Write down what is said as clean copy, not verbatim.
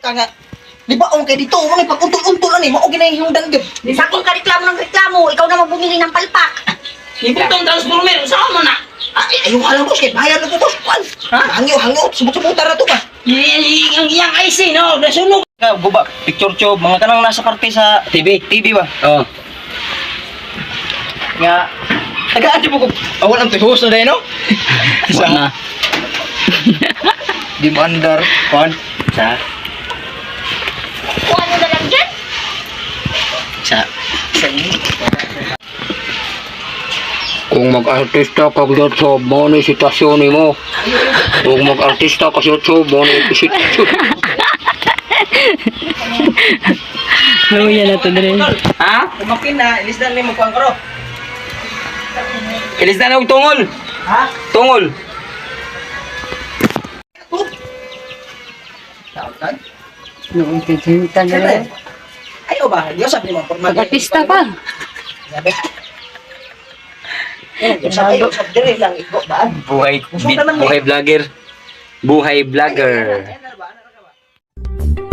ka nga. Libaong kay dito, mo ni pag-untol-untol ani, mao gina yung hingdan gyud. Sakong ka reklamo ng reklamo, ikaw naman bumili ng palpak. Ibutong transformer, saan mo na? Ay, ayaw ka lang, boss, kay bayad na ko, boss. Kuan. Ha? Hangyo, hangyo, subot-subutan na to ba? Ang iyang IC, no? Nasunog. Ka, guba, picture tube, mga kanang nasa parte sa TV. TV ba? Oh. Nga, tagaan di mo ko, awan ang tuhos na dahil, no? Sa na. Di mo andar, kuan. Sa Kung ano na lang dyan. sa Kung mag-artista ka sa YouTube, mo ni sitwasyon nimo. Kung mag-artista ka sa YouTube, mo ni sitwasyon. Luya na to dre. Ha? Kumakin na, ilis na mo kuan karo. Ilis na og tungol. Ha? Tungol. Tawag? Noong kay Siyempre. Ayaw ba? Diyo sabi mo, formal. Pag-artista pa. Sabi. Eh, sabi, sabi, dire lang, igo ba? Buhay Gusto ka naman, buhay vlogger. Buhay vlogger. Ay, ano ba? Ano ba?